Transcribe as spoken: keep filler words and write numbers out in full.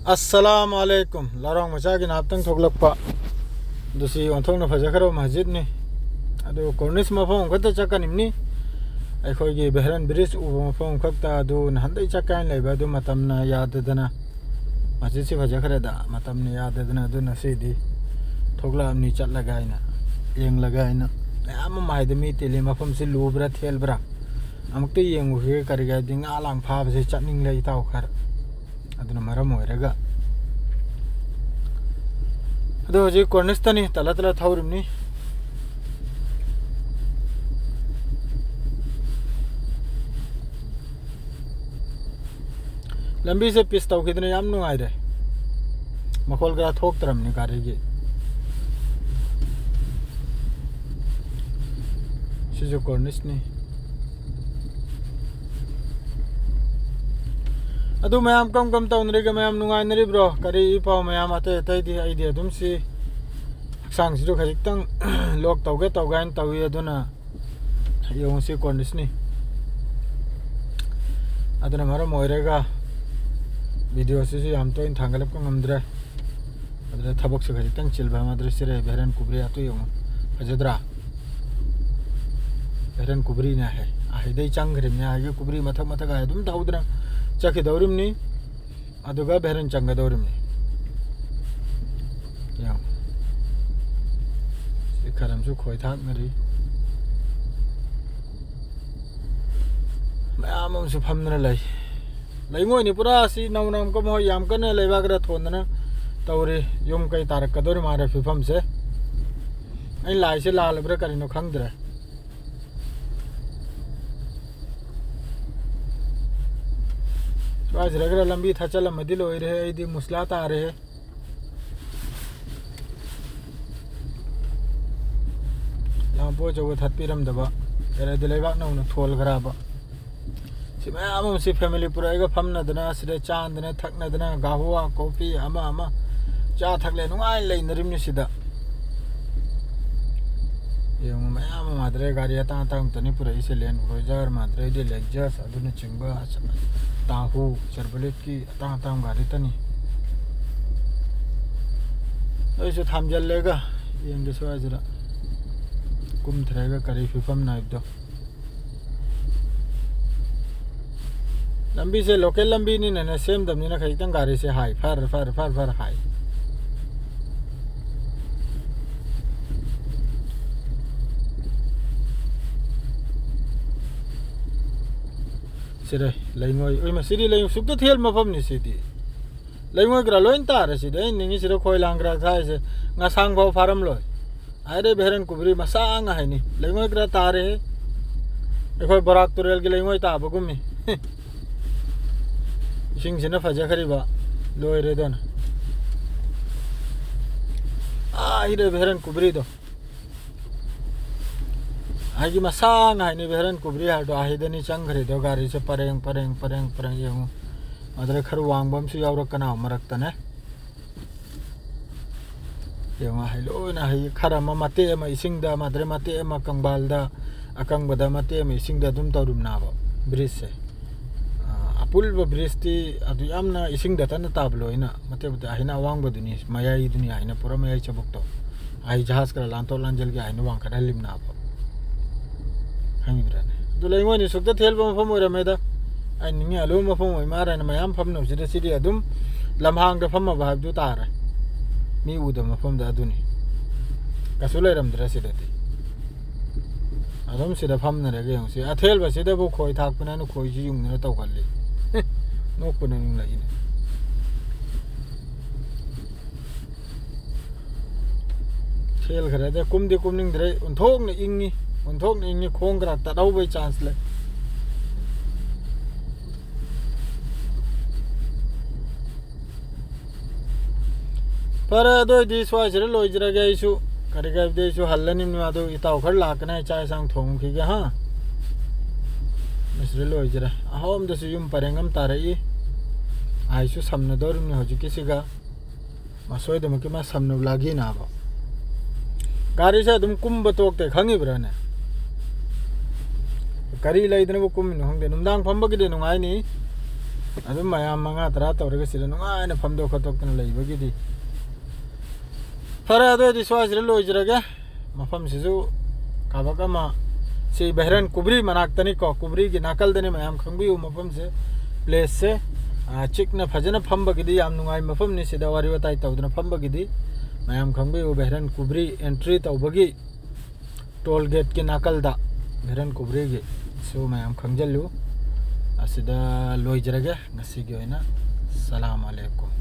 ꯑꯁꯂꯥꯃꯨ ꯑꯂꯩꯀꯨꯝ꯫ ꯂꯔꯥꯡ ꯃꯆꯥꯒꯤ ꯅꯥꯞꯇꯪ ꯊꯣꯛꯂꯛꯄ꯫ ꯑꯗꯨ ꯁꯤ ꯑꯣꯟꯊꯣꯛꯅ ꯐꯖꯈ꯭ꯔꯕ ꯃꯁꯖꯤꯗꯅꯤ꯫ ꯑꯗꯨ ꯀꯣꯔꯅꯤꯁ ꯃꯐꯝ ꯑꯃꯈꯛꯇ ꯆꯠꯀꯅꯤꯕꯅꯤ꯫ ꯑꯩꯈꯣꯏꯒꯤ ꯕꯦꯍꯔꯟ ꯕ꯭ꯔꯤꯖ ꯎꯕ ꯃꯐꯝ ꯑꯃꯈꯛꯇ, ꯑꯗꯨ ꯅꯍꯥꯟꯗꯩ ꯆꯠꯀꯦ ꯍꯥꯏꯅ ꯂꯩꯕ, ꯑꯗꯨ ꯃꯇꯝꯅ ꯌꯥꯗꯗꯅ, ꯃꯁꯖꯤꯗꯁꯤ ꯐꯖꯈ꯭ꯔꯦꯗ, ꯃꯇꯝꯅ ꯌꯥꯗꯗꯅ, ꯑꯗꯨꯅ ꯁꯤꯗꯤ ꯊꯣꯛꯂꯛꯑꯕꯅꯤ ꯆꯠꯂꯒ ꯍꯥꯏꯅ, ꯌꯦꯡꯂꯒ ꯍꯥꯏꯅ꯫ ꯃꯌꯥꯝ ꯑꯃ ꯍꯥꯏꯗꯤ ꯃꯤ ꯇꯤꯜꯂꯤ, ꯃꯐꯝꯁꯤ ꯂꯨꯕ꯭ꯔꯥ ꯊꯦꯜꯕ꯭ꯔꯥ ꯑꯃꯨꯛꯇ ꯌꯦꯡꯉꯨꯈꯤꯒꯦ꯫ ꯀꯔꯤꯒꯤ ꯍꯥꯏꯗꯤ ꯉꯥ ꯂꯥꯡ ꯐꯥꯕꯁꯦ ꯆꯠꯅꯤꯡꯂꯦ ꯏꯇꯥꯎ ꯈꯔ꯫ ꯑꯗꯨꯅ ꯃꯔꯝ ꯑꯣꯏꯔꯒ, ꯑꯗꯣ ꯍꯧꯖꯤꯛ ꯀꯣꯔꯅꯤꯁꯇꯅꯤ, ꯇꯂ ꯇꯂ ꯊꯧꯔꯤꯕꯅꯤ꯫ ꯂꯝꯕꯤꯁꯦ ꯄꯤꯁ ꯇꯧꯈꯤꯗꯅ ꯌꯥꯝ ꯅꯨꯡꯉꯥꯏꯔꯦ꯫ ꯃꯈꯣꯜ ꯀꯌꯥ ꯊꯣꯛꯇ꯭ꯔꯕꯅꯤ ꯒꯥꯔꯤꯒꯤ꯫ ꯁꯤꯁꯨ ꯀꯣꯔꯅꯤꯁꯅꯤ꯫ ꯑꯗꯨ ꯃꯌꯥꯝ ꯀꯔꯝ ꯀꯔꯝ ꯇꯧꯅꯔꯤꯒꯦ? ꯃꯌꯥꯝ ꯅꯨꯡꯉꯥꯏꯅꯔꯤꯕ꯭ꯔꯣ? ꯀꯔꯤ ꯏ ꯄꯥꯎ ꯃꯌꯥꯝ ꯑꯇꯩ ꯑꯇꯩꯗꯤ? ꯑꯩꯗꯤ ꯑꯗꯨꯝ ꯁꯤ ꯍꯛꯆꯥꯡꯁꯤꯁꯨ ꯈꯖꯤꯛꯇꯪ ꯂꯣꯛ ꯇꯧꯒꯦ ꯇꯧꯒꯦ ꯍꯥꯏꯅ ꯇꯧꯏ꯫ ꯑꯗꯨꯅ ꯌꯦꯡꯉꯨ, ꯁꯤ ꯀꯣꯔꯅꯤꯁꯅꯤ꯫ ꯑꯗꯨꯅ ꯃꯔꯝ ꯑꯣꯏꯔꯒ ꯚꯤꯗꯤꯑꯣꯁꯤꯁꯨ ꯌꯥꯝ ꯇꯣꯏꯅ ꯊꯥꯡꯒꯠꯂꯛꯄ ꯉꯝꯗ꯭ꯔꯦ꯫ ꯑꯗꯨꯗ ꯊꯕꯛꯁꯨ ꯈꯖꯤꯛꯇꯪ ꯆꯤꯜꯕ ꯑꯃ꯫ ꯑꯗꯨꯗ ꯁꯤꯔꯦ ꯚꯦꯔꯟ ꯀꯨꯕ꯭ꯔꯤ ꯑꯇꯨ ꯌꯦꯡꯉꯨ, ꯐꯖꯗ꯭ꯔꯥ? ꯚꯦꯔꯟ ꯀꯨꯕ꯭ꯔꯤꯅꯦ ꯍꯥꯏ, ꯑꯍꯩꯗꯩ ꯆꯪꯈ꯭ꯔꯤꯕꯅꯦ ꯍꯥꯏꯒꯤ ꯀꯨꯕ꯭ꯔꯤ ꯃꯊꯛ ꯃꯊꯛ ꯍꯥꯏ ꯑꯗꯨꯝ ꯇꯧꯗꯅ ꯆꯠꯈꯤꯗꯧꯔꯤꯕꯅꯤ꯫ ꯑꯗꯨꯒ ꯚꯦꯔꯟ ꯆꯪꯒꯗꯧꯔꯤꯕꯅꯤ꯫ ꯌꯦꯡꯉꯨ꯫ ꯁꯤ ꯈꯔ ꯑꯃꯁꯨ ꯈꯣꯏ ꯊꯥꯛꯅꯔꯤ꯫ ꯃꯌꯥꯝ ꯑꯃꯁꯨ ꯐꯝꯗꯅ ꯂꯩ꯫ ꯂꯩꯉꯣꯏꯅꯤ ꯄꯨꯔꯥ꯫ ꯁꯤ ꯅꯧꯅ ꯑꯃꯨꯛꯀ ꯃꯈꯣꯏ ꯌꯥꯝ ꯀꯟꯅ ꯂꯩꯕꯥꯛ ꯈꯔ ꯊꯣꯟꯗꯅ ꯇꯧꯔꯤ꯫ ꯌꯨꯝ ꯀꯩ ꯇꯥꯔꯛꯀꯗꯧꯔꯤ ꯃꯥꯜꯂꯦ ꯐꯤꯕꯝꯁꯦ꯫ ꯑꯩ ꯂꯥꯏꯁꯦ ꯂꯥꯜꯂꯕ꯭ꯔꯥ ꯀꯔꯤꯅꯣ ꯈꯪꯗ꯭ꯔꯦ꯫ ꯁ꯭ꯋꯥꯏꯁꯤꯗ ꯈꯔ ꯂꯝꯕꯤ ꯊꯥꯆꯜꯂꯝꯃꯗꯤ ꯂꯣꯏꯔꯦ, ꯑꯩꯗꯤ ꯃꯨꯁꯂꯥ ꯇꯥꯔꯦ꯫ ꯂꯥꯡꯄꯣꯛ ꯑꯆꯧꯕ ꯊꯠꯄꯤꯔꯝꯗꯕ, ꯀꯔꯤꯗꯤ ꯂꯩꯕꯥꯛ ꯅꯧꯅ ꯊꯣꯜꯈ꯭ꯔꯕ꯫ ꯁꯤ ꯃꯌꯥꯝ ꯑꯃ ꯁꯤ ꯐꯦꯃꯤꯂꯤ ꯄꯨꯔꯛꯑꯒ ꯐꯝꯅꯗꯅ, ꯁꯤꯗ ꯆꯥꯗꯅ ꯊꯛꯅꯗꯅ, ꯒꯥꯍꯨꯋꯥ, ꯀꯣꯐꯤ, ꯑꯃ ꯑꯃ ꯆꯥ ꯊꯛꯂꯦ, ꯅꯨꯡꯉꯥꯏꯅ ꯂꯩꯅꯔꯤꯕꯅꯤ ꯁꯤꯗ꯫ ꯌꯦꯡꯉꯨ, ꯃꯌꯥꯝ ꯑꯃ ꯃꯥꯗ꯭ꯔꯦ ꯒꯥꯔꯤ ꯑꯇꯥꯡ ꯑꯇꯥꯡꯕꯇꯅꯤ ꯄꯨꯔꯛꯏꯁꯦ, ꯂꯦꯟ ꯀ꯭ꯔꯨꯖꯔ, ꯃꯥꯗ꯭ꯔꯦꯗꯤ ꯂꯦꯛꯖꯁ, ꯑꯗꯨꯅꯆꯤꯡꯕ, ꯇꯥꯍꯨ, ꯆꯦꯔꯕꯂꯦꯠꯀꯤ ꯑꯇꯥꯡ ꯑꯇꯥꯡꯕ ꯒꯥꯔꯤꯇꯅꯤ꯫ ꯑꯩꯁꯨ ꯊꯥꯝꯖꯤꯜꯂꯦꯒ ꯌꯦꯡꯒꯦ ꯁ꯭ꯋꯥꯏꯁꯤꯗ ꯀꯨꯝꯊꯔꯒ ꯀꯔꯤ ꯐꯤꯕꯝ ꯅꯥꯏꯕꯗꯣ꯫ ꯂꯝꯕꯤꯁꯦ local ꯂꯝꯕꯤꯅꯤꯅꯅꯦ, ꯁꯦꯝꯗꯕꯅꯤꯅ ꯈꯖꯤꯛꯇꯪ ꯒꯥꯔꯤꯁꯦ ꯍꯥꯏ, ꯐꯔ ꯐꯔ ꯐꯔ ꯐꯔ ꯍꯥꯏ꯫ ꯁꯤꯗ ꯂꯩꯉꯣꯏ, ꯎꯏ, ꯃꯁꯤꯗꯤ ꯂꯩꯉꯣꯏ ꯁꯨꯛꯇ ꯊꯦꯜ ꯃꯐꯝꯅꯤ ꯁꯤꯗꯤ꯫ ꯂꯩꯉꯣꯏ ꯈꯔ ꯂꯣꯏ ꯇꯥꯔꯦ ꯁꯤꯗꯤ꯫ ꯑꯩꯅ ꯅꯤꯡꯉꯤꯁꯤꯗ ꯈꯣꯏ ꯂꯥꯡ ꯈꯔ ꯊꯥꯏꯁꯦ ꯉꯁꯥꯡ ꯐꯥꯎ ꯐꯥꯔꯝꯂꯣꯏ꯫ ꯍꯥꯏꯔꯦ ꯚꯦꯔꯟ ꯀꯨꯕ꯭ꯔꯤ ꯃꯆꯥ ꯉꯥ ꯍꯥꯏꯅꯤ꯫ ꯂꯩꯉꯣꯏ ꯈꯔ ꯇꯥꯔꯦ꯫ ꯑꯩꯈꯣꯏ ꯕꯣꯔꯥꯛ ꯇꯨꯔꯦꯜꯒꯤ ꯂꯩꯉꯣꯏ ꯇꯥꯕꯒꯨꯝꯃꯤ꯫ ꯏꯁꯤꯡꯁꯤꯅ ꯐꯖꯈ꯭ꯔꯤꯕ꯫ ꯂꯣꯏꯔꯦꯗꯅ꯫ ꯑꯥ, ꯍꯤꯗ ꯚꯦꯔꯟ ꯀꯨꯕ꯭ꯔꯤꯗꯣ꯫ ꯍꯥꯏꯒꯤ ꯃꯁꯥ ꯉꯥꯏꯅꯤ ꯚꯦꯔꯟ ꯀꯨꯕ꯭ꯔꯤ ꯍꯥꯏꯗꯣ ꯑꯍꯤꯗꯅꯤ ꯆꯪꯈ꯭ꯔꯤꯗꯣ꯫ ꯒꯥꯔꯤꯁꯦ ꯄꯔꯦꯡ, ꯄꯔꯦꯡ, ꯄꯔꯦꯡ, ꯄꯔꯦꯡ ꯌꯦꯡꯉꯨ꯫ ꯑꯗꯨꯗ ꯈꯔ ꯋꯥꯡꯕ ꯑꯃꯁꯨ ꯌꯥꯎꯔꯛꯀꯅꯥ ꯃꯔꯛꯇꯅꯦ꯫ ꯌꯦꯡꯉꯣ, ꯍꯩ ꯂꯣꯏꯅ ꯍꯩ ꯈꯔ ꯑꯃ ꯃꯇꯦꯛ ꯑꯃ ꯏꯁꯤꯡꯗ, ꯃꯗ꯭ꯔꯦ ꯃꯇꯦꯛ ꯑꯃ ꯀꯪꯕꯥꯜꯗ, ꯑꯀꯪꯕꯗ ꯃꯇꯦꯛ ꯑꯃ ꯏꯁꯤꯡꯗ ꯑꯗꯨꯝ ꯇꯧꯔꯤꯕꯅꯦꯕ ꯕ꯭ꯔꯤꯖꯁꯦ꯫ ꯑ, ꯑꯄꯨꯜꯕ ꯕ꯭ꯔꯤꯖꯇꯤ ꯑꯗꯨ ꯌꯥꯝꯅ ꯏꯁꯤꯡꯗ ꯇꯠꯅ ꯇꯥꯕ ꯂꯣꯏꯅ ꯃꯇꯦꯛ ꯃꯇꯦꯛ ꯍꯥꯏꯅ ꯑꯋꯥꯡꯕꯗꯨꯅꯤ, ꯃꯌꯥꯏꯗꯨꯅꯤ ꯍꯥꯏꯅ ꯄꯨꯔꯥ ꯃꯌꯥꯏ ꯆꯕꯨꯛꯇꯣ꯫ ꯑꯩ ꯖꯍꯥꯖ ꯈꯔ ꯂꯥꯟꯊꯣꯛ ꯂꯥꯟꯖꯤꯜꯒꯦ ꯍꯥꯏꯅ ꯋꯥꯡꯈꯠꯍꯜꯂꯤꯕꯅꯦꯕ꯫ ꯈꯪꯉꯤꯕ꯭ꯔꯥꯅꯦ? ꯑꯗꯨ ꯂꯩꯉꯣꯏꯅꯤ ꯁꯨꯛꯇ ꯊꯦꯜꯕ ꯃꯐꯝ ꯑꯣꯏꯔꯝꯃꯦꯗ꯫ ꯑꯩ ꯅꯤꯡꯉꯤ ꯑꯂꯨ ꯃꯐꯝ ꯑꯣꯏ ꯃꯥꯜꯂꯦꯅ ꯃꯌꯥꯝ ꯐꯝꯅꯕꯁꯤꯗ ꯁꯤꯗꯤ ꯑꯗꯨꯝ ꯂꯝꯍꯥꯡꯗ ꯐꯝꯃꯕ ꯍꯥꯏꯕꯗꯨ ꯇꯥꯔꯦ꯫ ꯃꯤ ꯎꯗꯕ ꯃꯐꯝꯗ ꯑꯗꯨꯅꯤ꯫ ꯀꯩꯁꯨ ꯂꯩꯔꯝꯗ꯭ꯔꯦ ꯁꯤꯗꯗꯤ꯫ ꯑꯗꯨꯝ ꯁꯤꯗ ꯐꯝꯅꯔꯒ ꯌꯦꯡꯉꯨꯁꯤ꯫ ꯑꯊꯦꯜꯕꯁꯤꯗꯕꯨ ꯈꯣꯏ ꯊꯥꯛꯄꯅꯦꯅ ꯈꯣꯏꯁꯤ ꯌꯨꯡꯗꯅ ꯇꯧꯒꯜꯂꯤ꯫ ꯅꯣꯛꯄꯅ ꯅꯤꯡꯂꯛꯏꯅꯦ꯫ ꯊꯦꯜꯈ꯭ꯔꯦꯗ, ꯀꯨꯝꯗꯤ ꯀꯨꯝꯅꯤꯡꯗ꯭ꯔꯦ꯫ ꯑꯣꯟꯊꯣꯛꯅ ꯏꯪꯉꯤ, ꯑꯣꯟꯊꯣꯛꯅ ꯏꯪꯉꯤ꯫ ꯈꯣꯡ ꯈꯔ ꯇꯠꯍꯧꯕꯩ ꯆꯥꯟꯁ ꯂꯩ꯫ ꯐꯔꯦ, ꯑꯗꯨ ꯑꯣꯏꯗꯤ ꯁ꯭ꯋꯥꯏꯁꯤꯗ ꯂꯣꯏꯖꯔꯒꯦ꯫ ꯑꯩꯁꯨ ꯀꯔꯤ ꯀꯔꯤꯗꯤ ꯑꯩꯁꯨ ꯍꯜꯂꯅꯤ꯫ ꯑꯗꯨ ꯏꯇꯥꯎ ꯈꯔ ꯂꯥꯛꯀꯅꯤ, ꯑꯩ ꯆꯥꯛ ꯏꯟꯁꯥꯡ ꯊꯣꯡꯈꯤꯒꯦ꯫ ꯍꯥ, ꯃꯁꯤꯗ ꯂꯣꯏꯖꯔꯦ꯫ ꯑꯍꯥꯎꯕꯗꯁꯨ ꯌꯨꯝ ꯄꯔꯦꯡ ꯑꯃ ꯇꯥꯔꯛꯏ꯫ ꯑꯩꯁꯨ ꯁꯝꯅꯗꯧꯔꯤꯕꯅꯤ ꯍꯧꯖꯤꯛꯀꯤꯁꯤꯒ꯫ ꯃꯁꯣꯏꯗꯃꯛꯀꯤ ꯃꯥ ꯁꯝꯅꯕ ꯂꯥꯒꯤꯅꯥꯕ꯫ ꯒꯥꯔꯤꯁꯦ ꯑꯗꯨꯝ ꯀꯨꯝꯕ ꯇꯣꯛꯇꯦ, ꯈꯪꯉꯤꯕ꯭ꯔꯥꯅꯦ? ꯀꯔꯤ ꯂꯩꯗꯅꯕꯨ ꯀꯨꯝꯃꯤꯅꯣ ꯈꯪꯗꯦ꯫ ꯅꯨꯡꯗꯥꯡ ꯐꯝꯕꯒꯤꯗꯤ ꯅꯨꯡꯉꯥꯏꯅꯤ꯫ ꯑꯗꯨꯝ ꯃꯌꯥꯝ ꯃꯉꯥ ꯇꯔꯥ ꯇꯧꯔꯒ ꯁꯤꯗ ꯅꯨꯡꯉꯥꯏꯅ ꯐꯝꯗꯣꯛ ꯈꯣꯠꯇꯣꯛꯇꯅ ꯂꯩꯕꯒꯤꯗꯤ꯫ ꯐꯔꯦ, ꯑꯗꯨ ꯑꯣꯏꯔꯗꯤ ꯁ꯭ꯋꯥꯏꯁꯤꯗ ꯂꯣꯏꯖꯔꯒꯦ꯫ ꯃꯐꯝꯁꯤꯁꯨ ꯀꯥꯕꯛ ꯑꯃ, ꯁꯤ ꯕꯦꯍꯔꯟ ꯀꯨꯕ꯭ꯔꯤ ꯃꯅꯥꯛꯇꯅꯤꯀꯣ, ꯀꯨꯕ꯭ꯔꯤꯒꯤ ꯅꯥꯀꯜꯗꯅꯤ꯫ ꯃꯌꯥꯝ ꯈꯪꯕꯤꯌꯨ ꯃꯐꯝꯁꯦ, ꯄ꯭ꯂꯦꯁꯁꯦ꯫ ꯑꯥ, ꯆꯤꯛꯅ ꯐꯖꯅ ꯐꯝꯕꯒꯤꯗꯤ ꯌꯥꯝ ꯅꯨꯡꯉꯥꯏ ꯃꯐꯝꯅꯤ꯫ ꯁꯤꯗ ꯋꯥꯔꯤ ꯋꯥꯇꯥꯏ ꯇꯧꯗꯅ ꯐꯝꯕꯒꯤꯗꯤ ꯃꯌꯥꯝ ꯈꯪꯕꯤꯌꯨ, ꯕꯦꯍꯔꯟ ꯀꯨꯕ꯭ꯔꯤ ꯑꯦꯟꯇ꯭ꯔꯤ ꯇꯧꯕꯒꯤ ꯇꯣꯜ ꯒꯦꯠꯀꯤ ꯅꯥꯀꯜꯗ ꯕꯦꯍꯔꯟ ꯀꯨꯕ꯭ꯔꯤꯒꯤ ꯁꯨ ꯃꯌꯥꯝ ꯈꯪꯖꯤꯜꯂꯨ꯫ ꯑꯁꯤꯗ ꯂꯣꯏꯖꯔꯒꯦ ꯉꯁꯤꯒꯤ ꯑꯣꯏꯅ꯫ ꯁꯂꯥꯝ ꯑꯂꯩꯀꯨꯝ꯫